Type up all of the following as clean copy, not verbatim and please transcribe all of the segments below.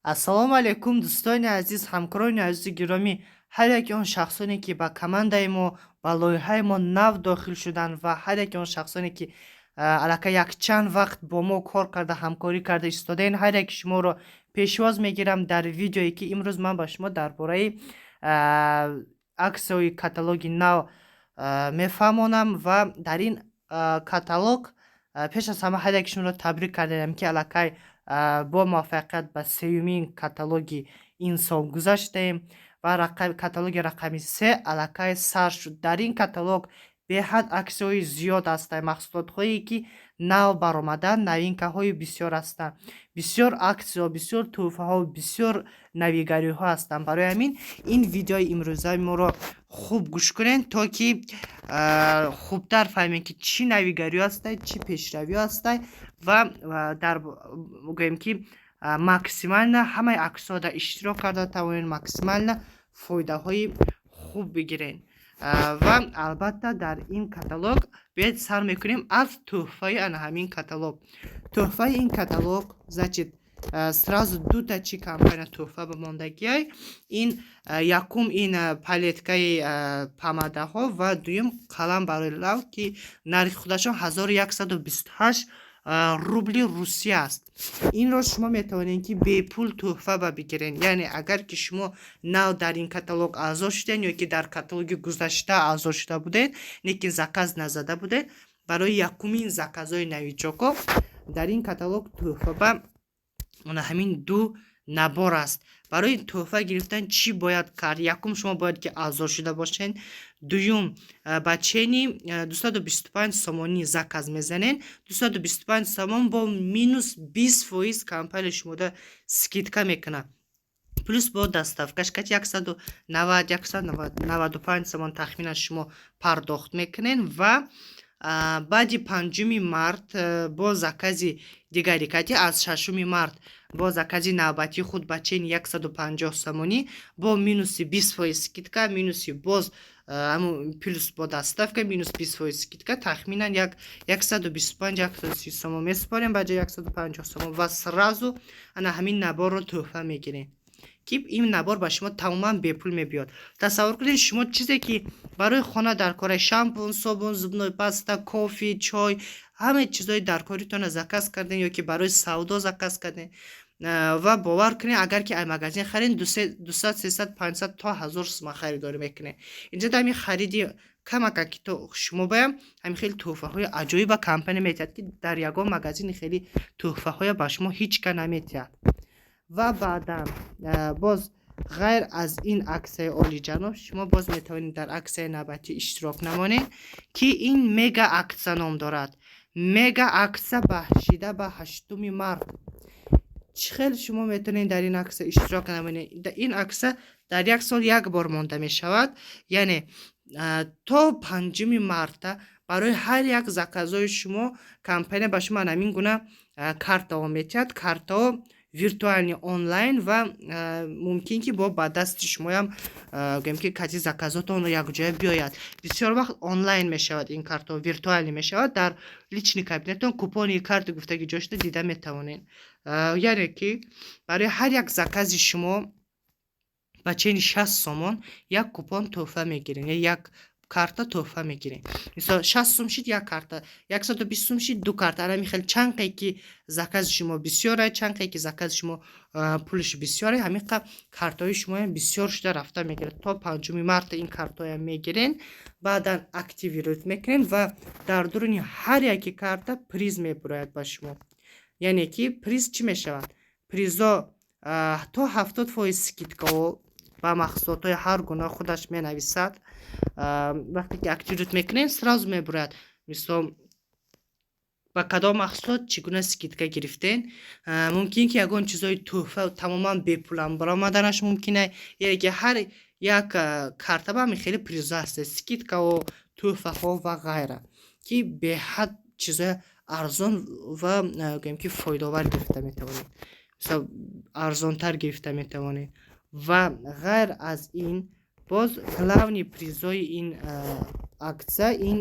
Ассалому алайкум, дӯстони азиз, ҳамкорони азизу гиромӣ, ҳар яки он шахсоне, ки ба командаи мо, ба лоиҳаи мо нав дохил шуданд, ва ҳар яки он шахсоне, ки аллакай якчанд вақт бо мо кор карда, ҳамкорӣ карда истодаен, ҳар яки шуморо пешвоз мегирам дар видеое, ки имрӯз ман ба шумо дар бораи аксияҳои каталоги нав мефаҳмонам. Ва дар ин каталог пеш аз ҳама ҳар яки шуморо табрик кардаем, ки аллакай бо муваффақият ба сеюмин каталоги ин сол гузаштаем ва каталоги рақами се аллакай сар шуд. Дар ин каталог беҳад аксияҳои зиёд ҳастанд, маҳсулотҳое, ки нав баромаданд, новинкаҳои бисёр ҳастанд, бисёр аксияҳо, бисёр тӯҳфаҳо, бисёр навигариҳо ҳастанд. Барои ҳамин ин видеои имрӯзаи моро хуб гӯш кунед, то ки хубтар фаҳмем, ки чӣ навигариҳо ҳастанд, чӣ пешравиҳо ҳастанд ва дар гӯем, ки максимально ҳамаи аксияҳо дар иштирок карда тавонед, максимально фоидаҳои хуб бигиред. Ва албатта, дар ин каталог биёед, сар мекунем аз тӯҳфаи ана ҳамин каталог. Тӯҳфаи ин каталог, значит, сразу дута чи компания тӯҳфа ба мондагиай. Ин якум ин палеткаи помадаҳо ва дуюм қалам барои лаб, ки нархи худашон 1128 рубли Русия аст. Инро шумо метавонед, ки бепул тӯҳфа ба бигиред. Яъне агар ки шумо нав дар ин каталог аъзо шудед ё ки дар каталоги гузашта аъзо шуда будед, лекин заказ назада будед, барои якумин заказҳои новичокҳо дар ин каталог тӯҳфа ба ҳамин ду набор аст. Барои тӯҳфа гирифтан чӣ бояд кард? Якум, шумо бояд ки аъзо шуда бошед. Дуюм, ба чени 225 сомонӣ заказ мезанед. 225 сомон бо минус 20% компания шумода скидка мекунад, плюс бо доставкаш кати 190, 195 сомон тахминан шумо пардохт мекунед. Ва баъди 5 март бо закази дигари кати, аз 6 март бо закази навбатии худ ба чени 150 сомонӣ бо минуси 20% скидка, минуси боз плюс бо доставка, минус 20% скидка, тахминан 125, 130 сомон месупорем ба ҷои 150 сомон ва сразу ана ҳамин наборро тӯҳфа мегирем, ки ин набор ба шумо тамоман бепул мебиёд. Тасаввур кунед, шумо чизе, ки барои хона дар кора: шампун, собун, зубной паста, кофе, чой, ҳамаи чизҳои даркоритонро заказ кардем ё ки барои савдо заказ кардем. Ва бовар кунед, агар ки ай магазин харед, 200, 300, 500 то 1000 сума харидорӣ мекунед. Инҷа дар ҳамин хариди камака, ки то шумо баям ҳамин хеле тӯҳфаҳои аҷоиб ба компания метиҳад, ки дар ягон магазини хеле тӯҳфаҳоя ба шумо ҳеҷ ка наметиҳад. Ва баъдан боз ғайр аз ин аксияи олиҷаноб, шумо боз метавонед дар аксияи навбатӣ иштирок намонед, ки ин мега аксия ном дорад. Мега аксия бахшида ба 8 март. Чӣ хел шумо метавонед дар ин аксия иштирок намонед? Ин аксия дар як сол як бор монда мешавад. Яъне то 5 марта барои ҳар як заказҳои шумо компания ба шумо ҳамин гуна картаҳо метиҳад. Картаҳо виртуальный, онлайн ва мумкин ки бо ба дасти шумоям, гӯем ки, кати заказотон якҷоя биёяд. Бисёр вақт онлайн мешавад, ин картаҳо виртуальный мешавад. Дар личный кабинетон купони карти гуфтаги ҷо шуда дида метавонед. Яъне ки барои ҳар як закази шумо ба чени 60 сомон як купон тӯҳфа мегиред, як карта тӯҳфа мегирем. Мисол, 60 сум шид, як карта, 120 сум шид, ду карта. Ана михел чанд қе ки закази шумо бисёре, чанд қе ки закази шумо пулиш бисёре, ҳамин қа картаҳои шумоям бисёр шуда рафта мегирад. То 5 марта ин картҳоям мегирен, баъдан активировать мекунем ва дар дуруни ҳар яки карта приз мебурояд ба шумо. Яъне ки приз чӣ мешавад? Призо то 70% скидкао ба маҳсулотҳои ҳар гуна худаш менависад. Вақте ки активировать мекунем, сразу мебурояд, мисол, ба кадом маҳсулот чӣ гуна скидка гирифтен. Мумкин ки ягон чизҳои тӯҳфа тамоман бепулам баромаданаш мумкин. Яъне ки ҳар як карта ба ҳамин хеле призо ҳаст, скидкао, тӯҳфаҳо ва ғайра, ки беҳад чизҳои арзон ва, гӯем ки, фоидаовар гирифта метавонед, мисол, арзонтар гирифта метавонед. Ва ғайр аз ин, боз главный призои ин аксия ин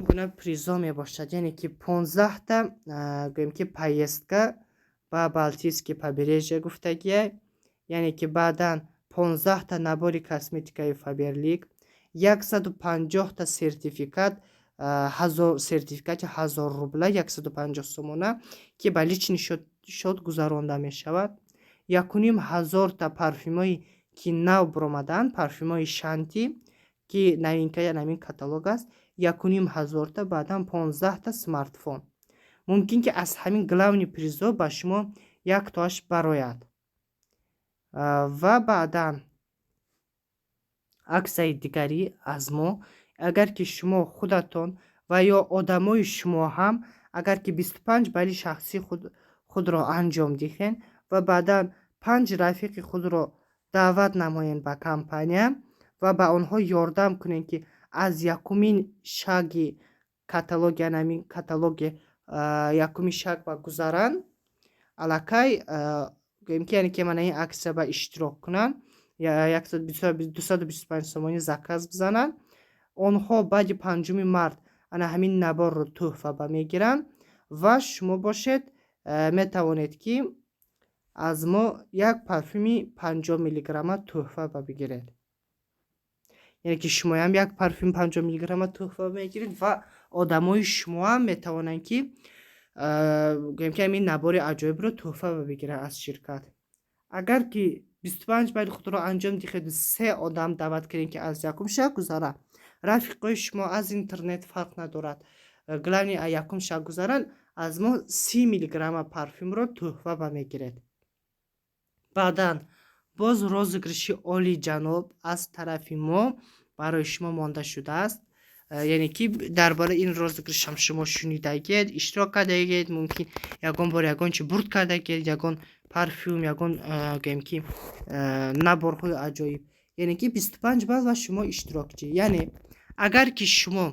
гуна призо мебошад, яъне ки 15-та, гӯем ки, поездка. ба Балтийский побережье гуфтагия. Яъне ки баъдан 15-та набори косметикаи Фаберлик, 150-та сертификат, сертификати 1000 рубла, 150 сомона, ки ба личный счёт гузаронда мешавад, 1500-та парфюмое, ки нав баромаданд, парфюмҳои Шанти, ки новинкаи ҳамин каталог аст, 1500-та, баъдан 15-та смартфон. Мумкин ки аз ҳамин главный призо ба шумо яктоаш барояд. Ва баъдан аксияи дигарӣ аз мо: агар ки шумо худатон ва ё одамои шумо ҳам агар ки 25 балли шахсии худро анҷом диҳед ва баъдан панҷ рафиқи худро даъват намоед ба компания ва ба онҳо ёрдам кунед, ки аз якумин шаги каталоги, анамин каталоги якумин шаг ба гузаранд, аллакай гӯем ки, яъне ки мана ин аксия ба иштирок кунанд, 225 сомонӣ заказ бизананд, онҳо баъди 5 март ана ҳамин наборро тӯҳфа ба мегиранд ва шумо бошед, метавонед, ки аз мо як парфюми 50 миллиграмма тӯҳфа ба бигиред. Яъне ки шумоям як парфюм 50 миллиграмма тӯҳфа мегиред ва одамои шумоам метавонанд, ки гӯем ки ҳамин набори аҷоибро тӯҳфа ба бигиранд аз ширкат. Агар ки 25 балли худро анҷом диҳеду се одам даъват кунед, ки аз якум шаг гузаранд, рафиқои шумо аз интернет фарқ надорад, главный якум шаг гузаранд, аз мо 30 миллиграмма парфюмро тӯҳфа ба мегиред. Баъдан боз розыгрыши олиҷаноб аз тарафи мо барои шумо монда шудааст. Яъне ки дар бораи ин розыгрышам шумо шунидагед, иштирок кардагед, мумкин ягон бор ягон чи бурд кардагед, ягон парфюм, ягон гӯем ки наборҳои аҷоиб. Яъне ки 25 балл ва шумо иштирокчӣ. Яъне агар ки шумо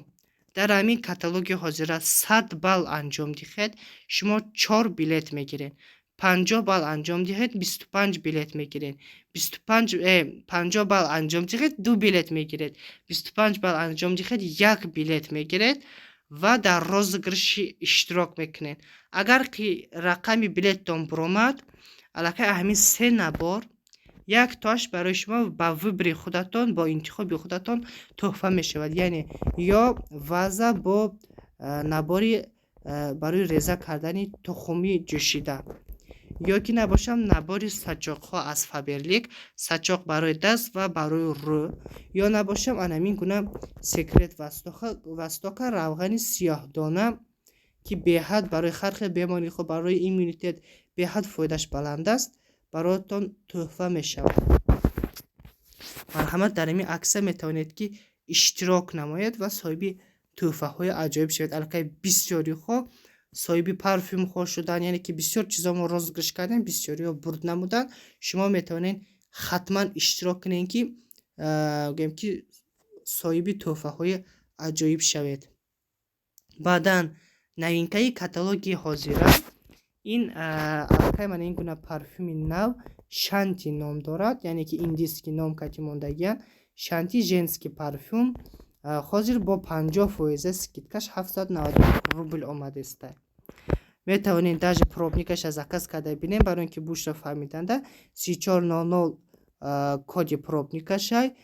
дар ҳамин каталоги ҳозира 100 балл анҷом диҳед, шумо чор билет мегиред. 50 балл анҷом диҳед, 25 билет мегиред. 25, 50 балл анҷом диҳед, ду билет мегиред. 25 балл анҷом диҳед, як билет мегиред ва дар розыгрыши иштирок мекунед. Агар ки рақами билеттон буромад, аллакай ҳамин се набор як тоаш барои шумо ба выбори худатон, бо интихоби худатон тӯҳфа мешавад. Яъне ё ваза бо набори барои реза кардани тухуми ҷӯшида, ё ки набошам набори сачоқҳо аз Фаберлик, сачоқ барои даст ва барои рӯ, ё набошам анамин гуна Секрет Востока равғани сиёҳдона, ки беҳад барои ҳар хел бемориҳо, барои иммунитет беҳад фоидааш баланд аст, бароятон тӯҳфа мешавад. Марҳамат, дар ҳамин аксия метавонед, ки иштирок намоед ва соҳиби тӯҳфаҳои аҷоиб шавед. Аллакай бисёриҳо соҳиби парфюмҳо шуданд, яъне ки бисёр чизо мо розыгрыш кардем, бисёриҳо бурд намуданд. Шумо метавонед хатман иштирок кунед, ки гӯем ки соҳиби тӯҳфаҳои аҷоиб шавед. Баъдан новинкаи каталоги ҳозира ин аллакай мана ин гуна парфюми нав, Шанти ном дорад, яъне ки индийский ном кати мондагиянд. Шанти женский парфюм ҳозир бо 50 фоиза скидкаш 790 рубл омадааст. Метавонед даже пробникаша заказ карда бинем, барои ин ки бушро фаҳмиданда. 3400 коди пробникашай.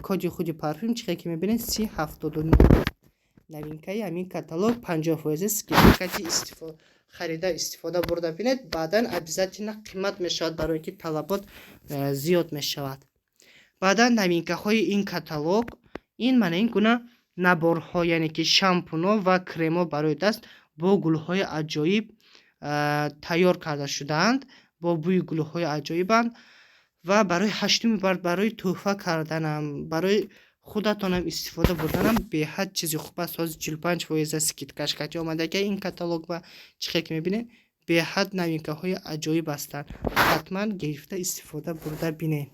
Коди худи парфюм чӣ ки мебинед, 3079. Новинкаи ҳамин каталог, 50 фоиза скидкати, харида истифода бурда бинед. Баъдан обязательно қимат мешавад, барои ин ки талабот зиёд мешавад. Баъдан новинкаҳои ин каталог ин мана ин гуна наборҳо, яъне ки шампуно ва кремо барои даст бо гулҳои аҷоиб тайёр карда шудаанд, бо бӯи гулҳои аҷоибанд ва барои 8 март, барои тӯҳфа карданам, барои худатонам истифода бурданам беҳад чизи хуб аст. Ҳозир 45 фоиза скидкаш кати омадагия ин каталог ва чӣ хел ки мебинед, беҳад новинкаҳои аҷоиб ҳастанд. Ҳатман гирифта истифода бурда бинед.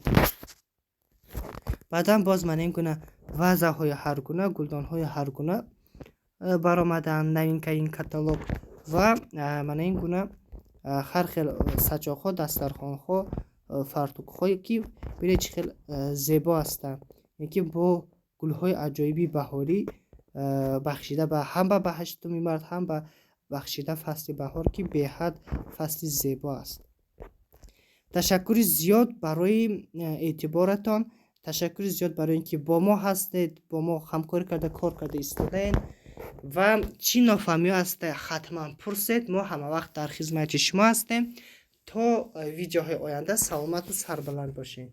Баъдан боз мана ин гуна вазаҳои ҳаргуна, гулдонҳои ҳаргуна баромаданд, новинкаи ин каталог, ва мана ин гуна ҳар хел сачоқҳо, дастархонҳо, фартукҳое, ки бинед, чӣ хел зебо ҳастанд, ки бо гулҳои аҷоиби баҳорӣ бахшида ба ҳам ба 8 март, ҳам ба Бахшида фасли баҳор, ки беҳад фасли зебо аст. Ташаккури зиёд барои эътиборатон, ташаккури зиёд барои ин ки бо мо ҳастед, бо мо ҳамкорӣ карда, кор карда истодаед. Ва чӣ нофаҳмиҳо ҳаста, ҳатман пурсед, мо ҳамавақт дар хизмати шумо ҳастем. То видеоҳои оянда саломату сарбаланд бошед.